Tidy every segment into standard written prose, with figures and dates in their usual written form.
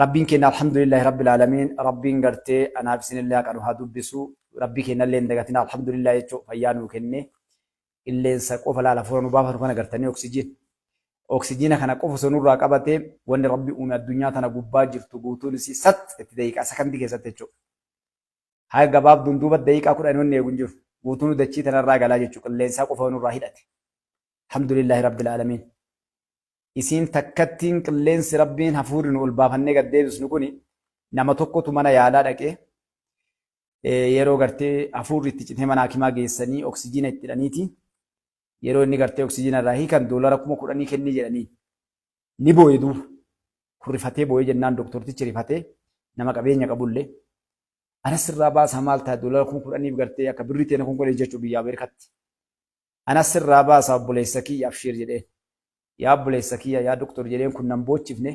Rabbiin keenya alhamdulillahi rabbil aalamiin Rabbiin gartee anaaf isinillee haqa nu haa dubbisu. Rabbii keenyallee hin dagatina alhamdulillah jechuu fayyaa nuu kenne. Qilleensa qofa laala hafuura nu baafatu kana gartanii oksijiin. Oksijiina kana qofa osoo nurraa qabate wanni Rabbi uume addunyaa tana gubbaa jirtu guutuun isii sat itti daqiiqaa sakandii keessatti jechuudha. Haga gabaabduun duuba daqiiqaa 10 wanni eegu hin jiru. Guutuun dachii tanarraa galaa jechuudha. Qilleensaa qofa nurraa hidhate. Alhamdulillahi rabbil aalamiin. Isiin takkattiin qilleensi Rabbiin hafuurri nu ol baafannee gad deebisnu kuni nama tokkotu mana yaalaa dhaqee yeroo gartee hafuurri itti citee mana hakimaa geessanii oksijiina itti hidhaniiti yeroo inni gartee oksijiina irraa hiikan doolara 10,000 kennii jedhanii ni booye duuba kun rifatee booyee jennaan doktortichi rifatee nama qabeenya qabullee anas irraa baasaa maal ta'a doolara 10,000f gartee akka birrii teena 10,000 jechuu biyya Ameerikaatti. Anas sirraa baasa obboleessa kiyya abshiir jedheen. Yaa obboleessa kiyya yaa doktor jedheen kun nan boochifne.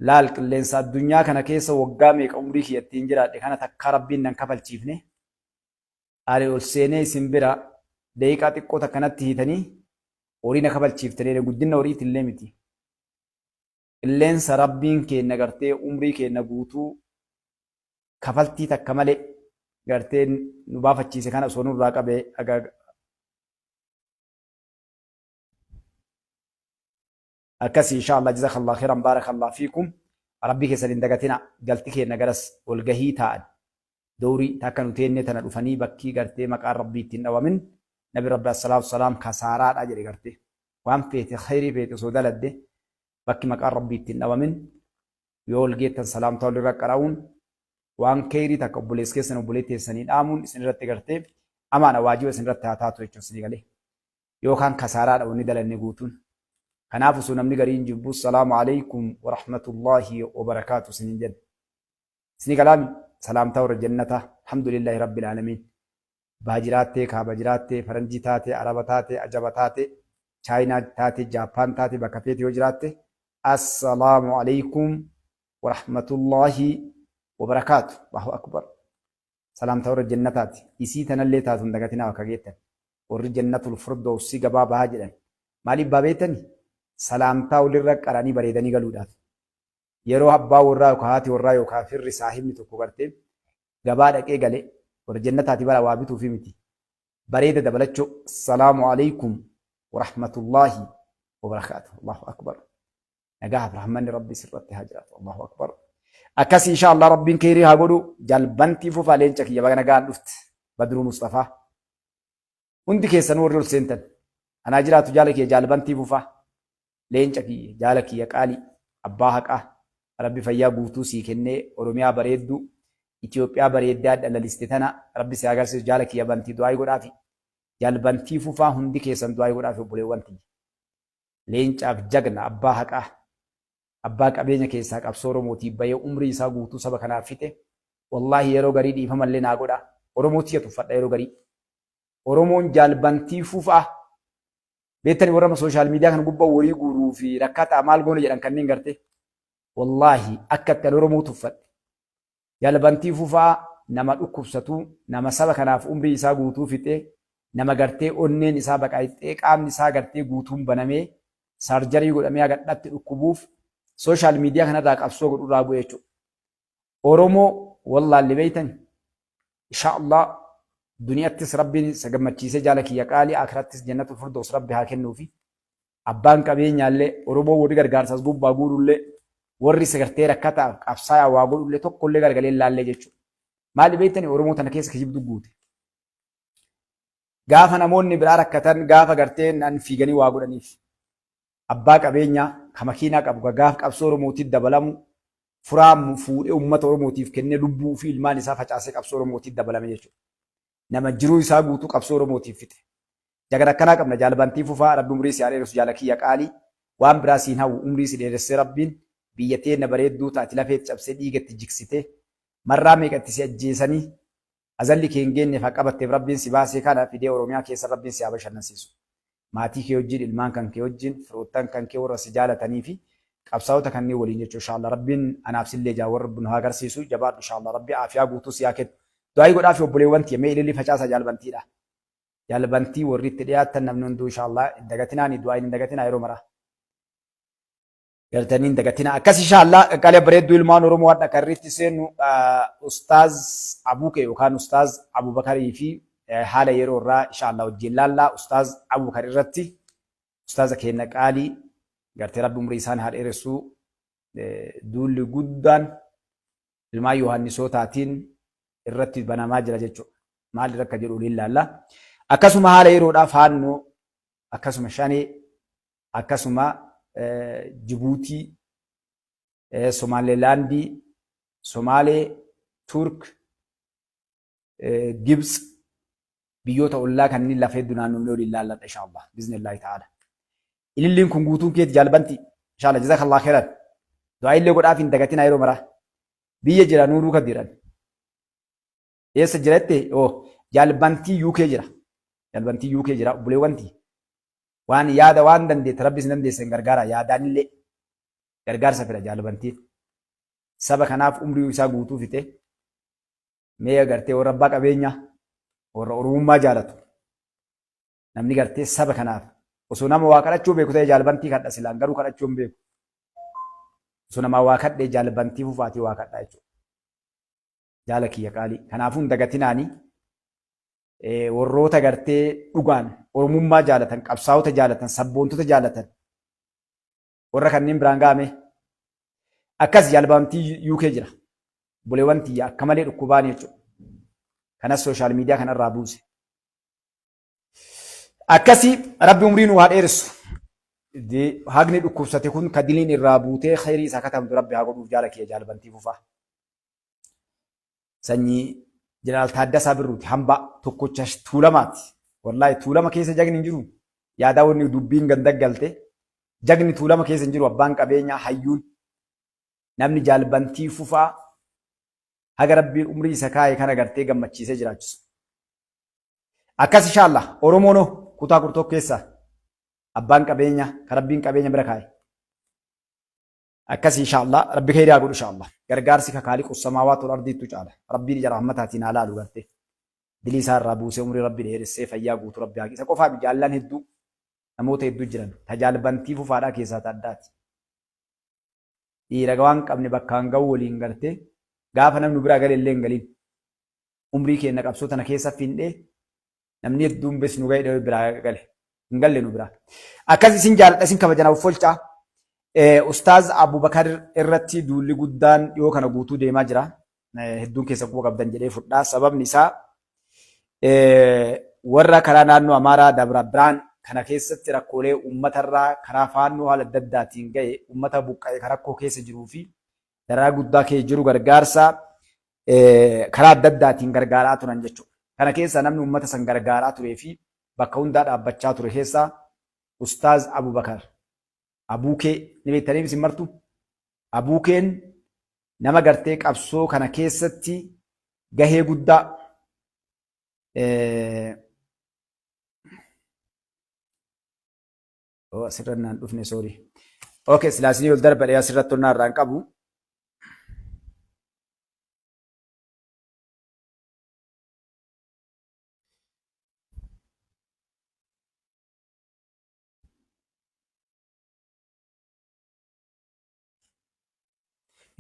Laal qilleensa addunyaa kana keessa waggaa meeqa umrii kiyya ittiin jiraadhe kana takkaa rabbiin nan kafalchiifne. Ani ol seenee isin bira daqiiqaa xiqqoo takka natti hiitanii horii na kafalchiiftan jedhe guddinna horiitillee miti. Qilleensa rabbiin keenna gartee umrii keenna guutuu kafaltii takka malee gartee nu baafachiise kana osoo nurraa qabee aga akkasii insha Allah jazakallah khairan barakallah fiikum rabbii keessan hin dagatina galti keenna garas walgahii taa'an dowrii takka nu teenne tana dhufanii bakkii gartee maqaan rabbii ittiin dhawamin nabi rabbi assalaatu salaam kasaaraadha jedhe gartee waan feete khairii feete osoo daladde bakki maqaan rabbii ittiin dhawamin Yoo wal geettan salaamtaa walirra qara'uun waan keyrii takka obboleessa keessan obboleetti teessanii dhaamuun isin irratti gartee amaana waajiba isin irratti haa taatu jechuun isinii galee. Yookaan kasaaraadha wanni dalanne guutuun. Kanaaf osoo namni gariin jibbu salaamu alaikum warahmatullaahi wabarakaatu isiniin jenna. Isinii galaami salaamtaa warra jannataa alhamdulillahi rabbil aalamiin. Baha jiraattee, kaaba jiraattee, faranjii taate, araba taate, ajaba taate, chaayinaa taate, jaappaan taate, bakka feete yoo jiraatte, assalaamu alaikum warahmatullaahi wabarakaatu. Allahu akbar. Salaamtaa warra jannataati. Isii tanallee taatu hin dagatinaa bakka geettan. Warri jannatul firdoosi gabaa bahaa jedhan. Maaliif baa beektani? Salaamtaa walirra qaranii bareedanii galuudhaaf. Yeroo abbaa warraa yookaan haati warraa yookaan firri saahibni tokko gartee gabaa dhaqee gale warra jannataati bara waa bituufi miti bareeda dabalachuu assalaamu alaikum warahmatullaahi wabarakaatu allahu akbar nagahaaf rahmanni rabbi sirratti haa jiraatu allahu akbar akkas insha allah rabbiin keerii haa godhu jalbantii fufaa leenca kiyya baga nagaan dhufte badruu mustafaa Hundi keessanuu warri ol seentan. Anaa jiraatu jaala kiyya jaal Bantii Fufaa. Leenca kiyya, jaala kiyya qaalii, abbaa haqaa. Rabbi fayyaa guutuu sii kennee Oromiyaa bareedduu, Itoophiyaa bareeddaa dhalaliste tana Rabbi si haa agarsiisu jaala kiyya Bantii du'aa'ii godhaafi. Jaal Bantii Fufaa hundi keessan du'aa'ii godhaafi obboleewwan tiyya. Leencaaf jagna abbaa haqaa. Abbaa qabeenya keessaa qabsoo Oromootiif bahee umrii isaa guutuu saba kanaaf fixe. Wallaahi yeroo garii dhiifamallee naa godha. Oromoo tiyya tuffadha yeroo garii. Oromoon Jaal Bantii Fufaa beektani warra sooshaal miidiyaa kana gubbaa warii guuruu fi rakkataa maal goona jedhan kanneen gartee. Wallaahi akka itti ani Oromoo tuffadhe. Jaal Bantii Fufaa nama dhukkubsatu, nama saba kanaaf umrii isaa guutuu fixe, nama gartee onneen isaa baqayxee qaamni isaa gartee guutuun banamee saarjarii godhamee haga dhatti dhukkubuuf sooshaal miidiyaa kanarraa qabsoo godhurraa bu'e jechuudha. Oromoo wallaalle beeytani? Inshaa Allah duniyattis Rabbiin isa gammachiisee jaala kiyya qaalii akirattis jannatul firdaus Rabbi haa kennuufi. Abbaan qabeenyaallee Oromoo warri gargaarsa as gubbaa guurullee warri isa gartee rakkataaf qabsaayaa waa godhullee tokkollee garagalee hin laallee jechuudha. Maali beektani Oromoo tana keessa kijibdu guute. Gaafa namoonni biraa rakkatan gaafa gartee nan fiiganii waa godhaniif. Abbaa qabeenyaa ka makiinaa qabu ka gaaf qabsoo Oromootiif dabalamu furaa fuudhee uummata Oromootiif kennee lubbuu fi ilmaan isaa facaasee qabsoo Oromootiif dabalame jechuudha. Nama jiruu isaa guutuu qabsoo Oromootiif fixe. Jagana akkanaa qabna Jaal Bantii Fufaa Rabbi umrii si haa dheeressu jaala kiyya qaalii waan biraa siin hawwu umrii si dheeressee Rabbiin biyya teenna bareedduu ta ati lafee itti cabsee dhiiga itti jiksitee marraa meeqa itti si ajjeesanii azalli kee hin geenneef haa qabatteef Rabbiin si baasee kana fidee Oromiyaa keessa Rabbiin si haa bashannansiisu. Maatii kee wajjin, ilmaan kan kee wajjin, firoottan kan kee warra si jaalatanii fi qabsaa'ota kanneen waliin jechuu inshallah Rabbiin anaaf sillee jaa warra nu haa agarsiisu jabaadhu inshallah Rabbi aafiyaa guutuu si haa kennu. Du'aayii godhaafi obboleewwan tiyya mee ililli facaasaa jaal Bantiidha. Jaal Bantii warri itti dhiyaattan namni hunduu inshallah hin dagatinaani du'aayiin hin dagatinaa yeroo maraa. Galtanii hin dagatina. Akkas inshaallah qaqqaalee bareedduu ilmaan Oromoo hadha kan irratti seennu Ustaaz Abuukee yookaan Ustaaz Abubakarii fi haala yeroo irraa inshaallah wajjin laallaa. Ustaaz Abubakar irratti Ustaaza keenya qaalii gartee Rabbi umrii isaan haa dheeressuu, duulli guddaan ilmaan Yohaannisootaatiin irratti banamaa jira jechuudha. Maal irra akka jedhu waliin laalla. Akkasuma haala yeroodhaa Faannoo, akkasuma Shanee, akkasuma Jibuutii, Somaalilaandii, Somaalee, Turk, Gibts, biyyoota ollaa kanneen lafa hedduu naannoomnee waliin laalladha inshaallah biznillaahi ta'ala. Ililliin kun guutuun keeti jaalbanti inshaallah jazakallah khairan. Du'aa illee godhaaf hin dagatinaa yeroo maraa. Biyya jira Nuuruu Kadiran. Eessa jira jette? Oh, jaalbantii UK jira. Jaalbantii UK jira obboleewwanti. Waan yaada waan dandeette rabbi isin dandeesse hin gargaara yaadaanillee gargaarsa fedha jaalbantiin. Saba kanaaf umrii isaa guutuu fixe mee agartee warra abbaa qabeenyaa warra Oromummaa jaalatu namni gartee saba kanaaf osoo nama waa kadhachuu beeku ta'e jaalbantii kadha silaan, garuu kadhachuu hin beeku. Osoo namaa waa kadhee jaalbantii fufaatii waa kadhaa jechuudha. Jaala kiyya qaalii. Kanaafuu hin dagatinaanii warroota gartee dhugaan Oromummaa jaalatan, qabsaa'ota jaalatan, sabboontota jaalatan warra kanneen biraan ga'ame. Akkas jaalbantii UK jira. Obboleewwan tiyya akka malee dhukkubaan jechuudha. Kanas social media kanarraa buuse. Akkasi Rabbi umrii nu haa dheeressu. Hagni dhukkubsate kun ka diliin irraa buutee khayrii isaa katabdu Rabbi haa godhuuf jaala kiyya jaalbantii fufaa. Sanyii Jeneraal Taaddasaa Birruuti hambaa tokkocha Tuulamaati. Wallaahi Tuulama keessa jagni hin jiru. Yaadaa wanni dubbiin ganda galte jagni Tuulama keessa hin jiru, abbaan qabeenyaa hayyuun namni jaalbantii fufaa haga Rabbiin umrii isa kaa'e kana gartee gammachiisee jiraachisu. Akkas inshaallah Oromoonoo kutaa 11 keessa abbaan qabeenya ka Rabbiin qabeenya bira kaa'e. Akkas inshaallah Rabbi kheyrii haa godhu inshaallah. Gargaarsi ka kaaliqu samaawaat wal ardiittu caala. Rabbiin ija rahmataatiin haa laalu gartee. Dilii isaa irraa buusee umrii Rabbi dheeressee fayyaa guutuu Rabbi haa isa qofaa jaallan hedduu namoota hedduu jiran tajaalbantii fufaadhaa keessaa ta addaati. Dhiira waan qabne bakkaan ga'uu waliin gartee gaafa namni nu biraa gale illee hin galin. Umrii keenya qabsoo tana keessa findhee namni hedduun bes nu ga'e biraa gale. Hin galle nu biraa. Akkas isin jaaladha, isin kabajana uffolchaa. Ustaaz Abubakar irratti duulli guddaan dhiyoo kana guutuu deemaa jira. Hedduun keessa quba qabdan jedhee fudhaa. Sababni isaa warra karaa naannoo Amaaraa Dabra Biraan kana keessatti rakkoolee uummatarraa karaa Faannoo haala adda addaatiin ga'e, uummata buqqa'e kan rakkoo keessa jiruu fi dararaa guddaa keessa jiru gargaarsa karaa adda addaatiin gargaaraa turan jechuudha. Kana keessaa namni uummata san gargaaraa turee fi bakka hundaa dhaabbachaa ture keessaa Ustaaz Abubakar. Abuukee ni beektanii isin martu. Abuukeen nama gartee qabsoo kana keessatti gahee guddaa Oh, asirra naan dhufne, sorry. Okay, silaasinii ol darbadhe asirratti onnaa irraa hin qabu.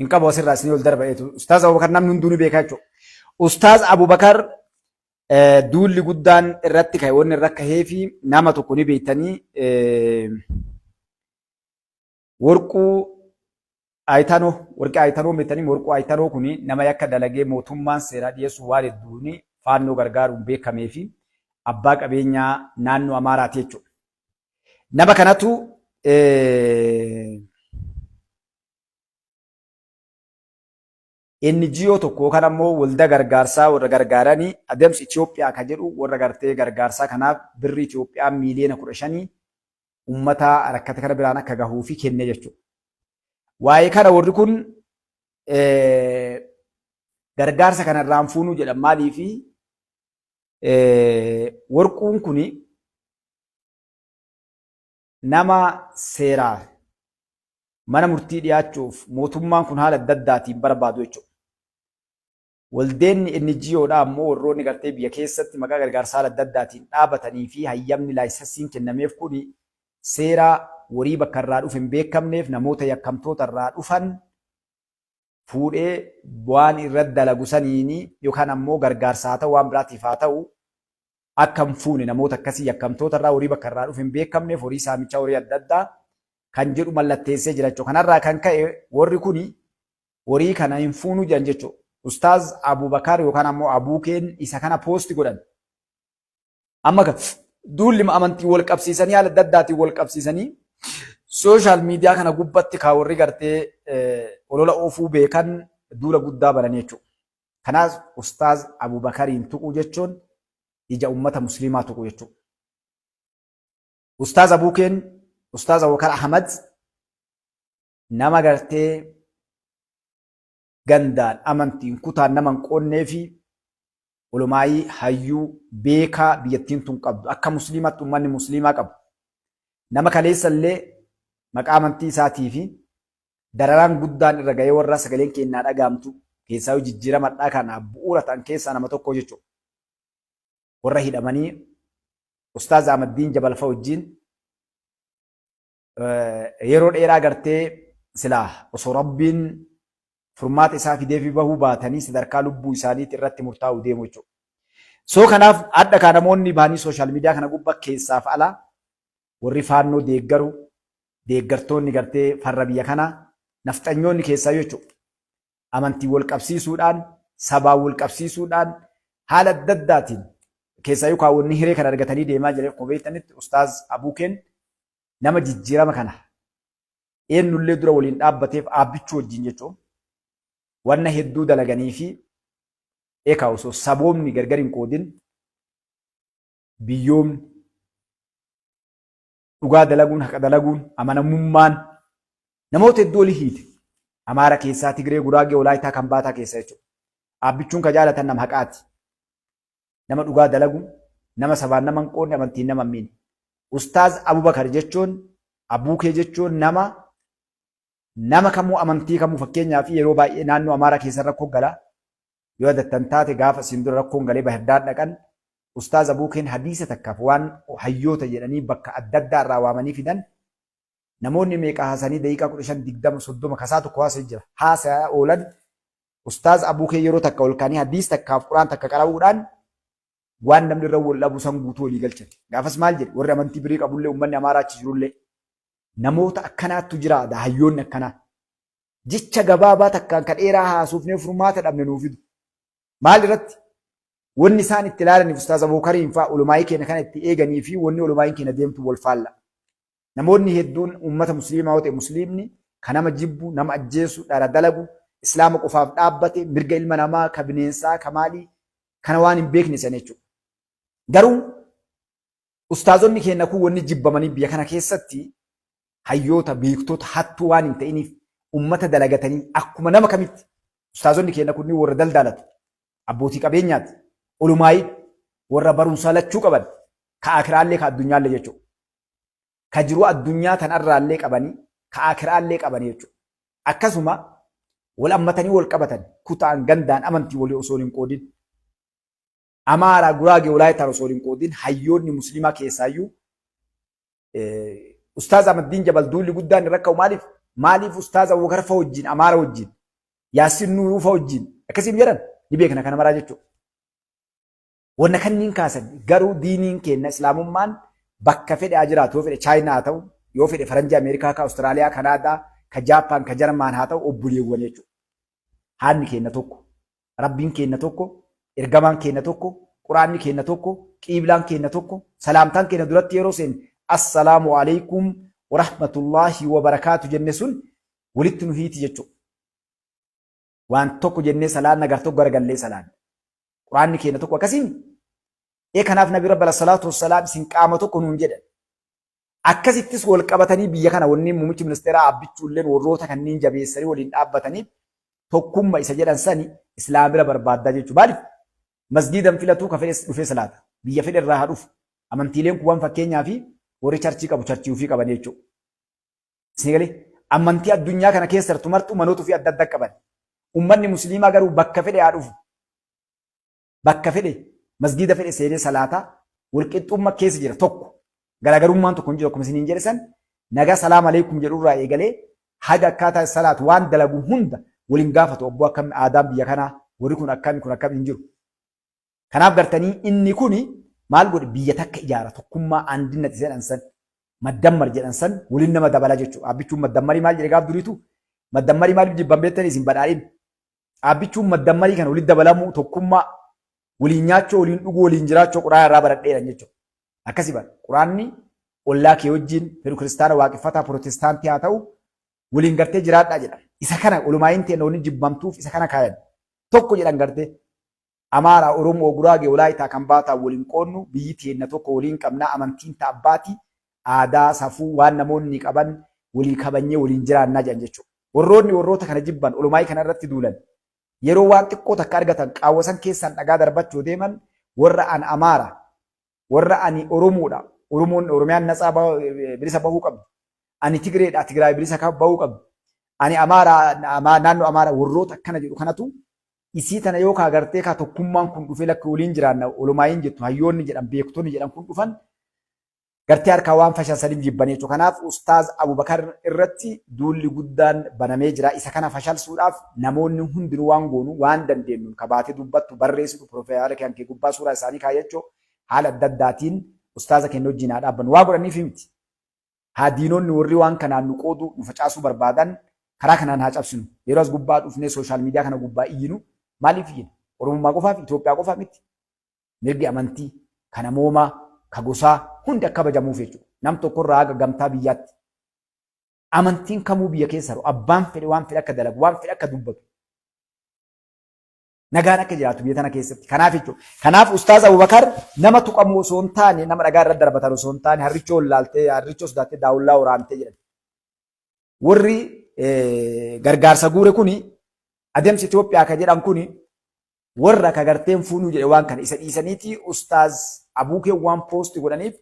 Hin qabu asirraa isinii ol darba jechuudha. Ustaaz Abubakar namni hunduu ni beekaa jechuudha. Ustaaz Abubakar duulli guddaan irratti ka'e wanni irra kahee fi nama tokko ni beektanii, Warquu Ayitanoo, Warqii Ayitanoo beektanii. Warquu Ayitanoo kun nama yakka dalagee mootummaan seeraa dhiyeessu waan hedduun Faannoo gargaaruun beekamee fi abbaa qabeenyaa naannoo Amaaraati jechuudha. Nama kanatu NGO tokko yookaan ammoo waldaa gargaarsaa warra gargaaranii Adeemsi Itoophiyaa kan jedhu warra gartee gargaarsaa kanaaf birrii Itoophiyaa miiliyoona 15 uummata rakkate kana biraan akka gahuu fi kenne jechuudha. Waa'ee kana warri kun gargaarsa kana irraan fuunuu jedhan. Maaliifi Warquun kun nama seeraa mana murtii dhiyaachuuf mootummaan kun haala adda addaatiin barbaadu jechuudha. Waldeenni NGO dha ammoo warroonni gartee biyya keessatti maqaa gargaarsa haala adda addaatiin dhaabatanii fi hayyamni laayisansiin kennameef kun seera Horii bakka irraa dhufe hin beekamneef namoota yakkamtoota irraa dhufan fuudhee waan irra dalagu saniini yookaan ammoo gargaarsa haa ta'u, waan biraatiif haa ta'u, akka hin fuune namoota akkasii yakkamtoota irraa, horii bakka irraa dhufe hin beekamneef, horii saamichaa, horii adda addaa kan jedhu mallatteessee jira jechuudha. Kanarraa kan ka'e warri kuni horii kana hin fuunuu jedhan jechuudha. Ustaaz Abubakar yookaan ammoo Abuukeen isa kana post godhan. Amma kan duulli amantii wal qabsiisanii, haala adda addaatiin wal qabsiisanii, social media kana gubbatti kaa warri gartee olola oofuu beekan duula guddaa bananii jechuudha. Kanaaf Ustaaz Abubakariin tuquu jechuun ija ummata musliimaa tuquu jechuudha. Ustaaz Abuukeen, Ustaaz Abubakar Ahmad, nama gartee gandaan, amantiin, kutaan nama hin qoonnee fi ulumaayii, hayyuu, beekaa biyyattiin tun qabdu, akka musliimatti ummanni musliimaa qabu, nama kaleessa illee maqaa amantii isaatii fi dararaan guddaan irra ga'ee, warra sagaleen kennaa dhagaamtu keessaa jijjiiramadhaa kana bu'uura ta'an keessaa nama tokko jechuudha. Warra hidhamanii Ustaaz Ahmaddiin Jabalfa wajjin yeroo dheeraa gartee silaa osoo Rabbiin furmaata isaa fideefi bahuu baatanii sadarkaa lubbuu isaaniitti irratti murtaa'u deemu jechuudha. So kanaaf adda kaa namoonni bahanii social media kana gubbaa keessaaf ala warri faannoo deeggaru, deeggartoonni gartee farra biyya kanaa, nafxanyoonni keessaa jechuudha. Amantii wal qabsiisuudhaan, sabaan wal qabsiisuudhaan, haala adda addaatiin keessaa yookaan wanni hiree kana argatanii deemaa jiran, akkuma beektanitti Ustaaz Abuukeen nama jijjiirama kana eenyullee dura waliin dhaabbateef dhaabbichuu wajjin jechuun wanna hedduu dalaganii fi eekaa osoo saboomni gargar hin qoodin, biyyoomni dhugaa dalaguun, haqa dalaguun, amanamummaan namoota hedduu olii hiite. Amaara keessaa, Tigree, Guraagee, Walaayitaa, Kambaataa keessa jechuudha. Dhaabbichuun ka jaalatan nama haqaati. Nama dhugaa dalagu, nama sabaan nama hin qoodne, amantiin nama hin miine. Ustaaz Abubakar jechuun, Abuukee jechuun, nama kamuu, amantii kamuu, fakkeenyaaf yeroo baay'ee naannoo Amaaraa keessa rakkoo gala. Yoo adattan taate, gaafa isin dura rakkoon galee Bahirdaan dhaqan, Ustaaz Abuukeen hadiisa takkaaf waan hayyoota jedhanii bakka adda addaa irraa waamanii fidan, namoonni meeqa haasanii, daqiiqaa 15, 20, 30 kasaa tokko haasa'ee jira. Haasaa oolan. Ustaaz Abuukee yeroo takka ol kaanii hadiis takkaaf quraan takka qara'uudhaan waan namni irra wal dhabu san guutuu walii galchan. Gaafas maal jedhe? Warri amantii birii qabullee, uummanni Amaaraa achi jirullee, namoota akkanaattu jira, hayyoonni akkanaa. Jecha gabaabaa takkaan ka dheeraa haasuufnee furmaata dhabne nuu fidu. Maal irratti? Wanni isaan itti ilaalaniif Ustaaz Abuukariin fa'aa ulumaayii keenya kana itti eeganii fi wanni ulumaayiin keenya deemtu wal faalla. Namoonni hedduun uummata musliimaa yoo ta'e, musliimni ka nama jibbu, nama ajjeesu, dhara dalagu, islaama qofaaf dhaabbate, mirga ilma namaa, ka bineensaa, ka maalii kana waan hin beekne san jechuudha. Garuu ustaazonni keenya kun wanni jibbamanii biyya kana keessatti hayyoota, beektota, hattuu waan hin ta'iniif, ummata dalagatanii akkuma nama kamitti, ustaazonni keenya kunniin warra daldaalatu, abbootii qabeenyaati, olumaayii, warra barumsaa lachuu qaban, ka akiraallee ka addunyaallee jechuudha. Ka jiruu addunyaa tanarraallee qabanii, ka akiraallee qabanii jechuudha. Akkasuma wal ammatanii wal qabatan, kutaan, gandaan, amantii walii osoo hin qoodin. Amaaraa, Guraagee, Walaayitaan osoo hin qoodin, hayyoonni musliimaa keessaayyuu Ustaaz Ahmaddiin Jabal duulli guddaan irra ka'u maaliif? Maaliif Ustaaz Abubakar fa wajjin, Amaara wajjin, Yaasin Nuuruu fa wajjin akkasiin jedhan ni beekna kana maraa jechuudha. Wanna kanniin kaasan garuu diiniin keenya islaamummaan bakka fedhe haa jiraatu, yoo fedhe Chaayinaa haa ta'u, yoo fedhe Faranjii, Ameerikaa, ka Awustiraaliyaa, Kanaadaa, ka Jaappaan, ka Jarmaan haa ta'u, obboleewwan jechuudha. Haadni keenya tokko, Rabbiin keenya tokko, ergamaan keenya tokko, quraanni keenya tokko, qiiblaan keenya tokko, salaamtaan keenya duratti yeroo seenne "Assalaamu alaikum warahmatullaahi wabarakaatu" jenne sun walitti nu hiiti jechuudha. Waan tokko jennee salaanna, gar tokko garagallee salaanna. Quraanni keenya tokko akkasiin. Ee, kanaaf Nabi Rabbi salaatu wassalaam isin qaama tokko nuun jedhan. Akkasittis wal qabatanii biyya kana wanni muummichi ministeeraa Abbichuulleen warroota kanneen jabeessanii waliin dhaabbataniif tokkumma isa jedhan sani islaam bira barbaaddaa jechuudha. Maaliif? Masgiidan filatuu, ka fedhes dhufee salaata. Biyya fedhe irraa haa dhufu. Amantiileen kuwwan fakkeenyaa fi warri church qabu church ofii qaban jechuudha. Isin galee amantii addunyaa kana keessa jirtu martuu manoota ofii adda adda qaban. Uummanni musliimaa garuu bakka fedhe haa dhufu. Bakka fedhe, masgiida fedhe seenee salaataa, walqixxummaa keessa jira tokko. Garaagarummaan tokko hin jiru akkuma isiniin jedhe san. Nagaa salaam aleekum jedhurraa eegalee haga akkaataa salaatu waan dalagu hunda waliin gaafatu obbo akkam aadaan biyya kanaa warri kun akkami kun akkami hin jiru. Kanaaf gartanii inni kuni maal godhe biyya takka ijaara tokkummaa andinnati jedhan san maddammar jedhan san waliin nama dabala jechuudha. Abbichuun maddammarii maal jedhe gaaf duriitu maddammarii maaliif jibban beektanii isin badhaadhin. Abbichuun maddammarii kana walitti dabalamuu tokkummaa waliin nyaachuu waliin dhuguu waliin jiraachuu quraana irraa baradheeran jechuudha. Akkasi bara quraanni ollaa kee wajjin fedhu kiristaana waaqeffataa pirootestaantii haa ta'u waliin gartee jiraadhaa jedha. Isa kana olumaayin ta'e waliin jibbamtuuf isa kana kaayan. Tokko jedhan gartee Amaaraa, Oromoo, Guraagee, Walaayitaa, Kambaataa waliin qoodnu biyyi teenna tokko waliin qabnaa amantiin ta abbaati aadaa, safuu waan namoonni qaban walii kabanyee waliin jiraannaa jedhan jechuudha. Warroonni warroota kana jibban olumaayii kana irratti duulan yeroo waan xiqqoo takka argatan qaawwa san keessaan dhagaa darbachuu deeman warra an Amaara, warra ani Oromoodha, Oromoon Oromiyaan natsaa bilisa bahuu qabdi, ani Tigreedha, Tigraay bilisa bahuu qabdi, ani Amaara, naannoo Amaara warroota akkana jedhu kanatu isii tana yoo kaa gartee kaa tokkummaan kun dhufee lakki waliin jiraanna olumaayiin jettu hayyoonni jedhan beektonni jedhan kun dhufan gartee harkaa waan fashalsaniif jibbanii jechuudha. Kanaaf Ustaaz Abubakar irratti duulli guddaan banamee jira. Isa kana fashalsuudhaaf namoonni hundinuu waan goonu waan dandeenyuun kabaatee dubbattu barreessitu piroofaayila kan kee gubbaa suuraa isaanii kaayyachuu haala adda addaatiin ustaaza keenya wajjin haa dhaabbannu. Waa godhaniif miti. Haa diinonni warri waan kanaan nu qoodu nu facaasuu barbaadan karaa kanaan haa cabsinu. Yeroo as gubbaa dhufnee social media kana gubbaa iyyinu maaliif iyyina? Oromummaa qofaaf Itoophiyaa qofaaf miti. Mirgi amantii, ka namoomaa, ka gosaa hundi akka kabajamuuf jechuudha. Nam tokkorraa haga gamtaa biyyaatti. Amantiin kamuu biyya keessa jiru abbaan fedhe waan fedhe akka dalagu waan fedhe akka dubbatu. Nagaan akka jiraatu biyya tana keessatti. Kanaaf jechuudha. Kanaaf Ustaaz Abubakar nama tuqamu osoo hin taane nama dhagaa irra darbatan osoo hin taane harrichoo wallaaltee harrichoo sodaattee daawullaa waraantee jedhan. Warri gargaarsa guure kuni adeemsa Itoophiyaa ka jedhan kuni warra ka garteen fuunuu jedhe waan kana isa dhiisaniiti Ustaaz Abuukeen waan poosti godhaniif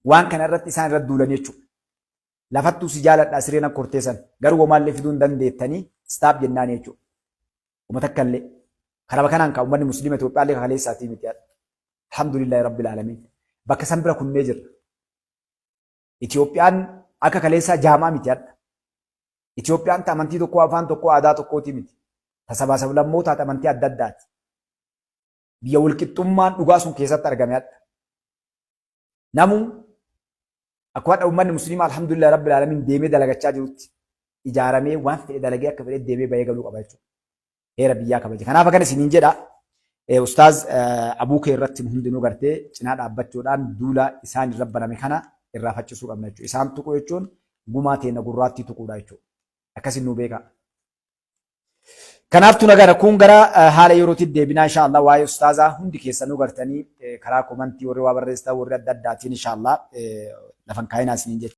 waan kana irratti isaan irratti duulan jechuudha. Lafattuu si jaaladha sireen akka hortee san garuu homaallee fiduu hin dandeettanii staaf jennaan jechuudha. Uma takka illee. Karama kanaan kan uummanni musliima Itoophiyaa illee kaleessaatii miti. Alhamdulillahi rabbil aalamiin. Bakka san bira kunnee jirra. Itoophiyaan akka kaleessaa jaamaa miti hadha. Itoophiyaan ta amantii tokkoo afaan tokkoo aadaa tokkootii miti. Ta sabaa sablammootaa ta amantii adda addaati. Biyya walqixxummaan dhugaa sun keessatti argame hadha. Namu akkuma hadha uummanni musliimaa alhamdulillah rabbil aalamiin deemee dalagachaa jirutti ijaaramee waan fedhe dalagee akka fedhe deemee bahee galuu qaba jechuudha. Heera biyyaa kabaje. Kanaaf akkana isiniin jedha. Ustaaz Abuukee irratti hundinuu gartee cinaa dhaabbachuudhaan duula isaan irra baname kana irraa faccisuu qabna jechuudha. Isaan tuquu jechuun gumaa teenya gurraattii tuquudha jechuudha. Akkasiin nuu beekaa. Kanaaf tuna gara kun gara haala yerootti deebinaa inshallah waa'ee ustaazaa hundi keessanuu gartanii karaa komantii warri waa barreessitan warri adda addaatiin inshallah lafan kaayinaa isiniin jecha.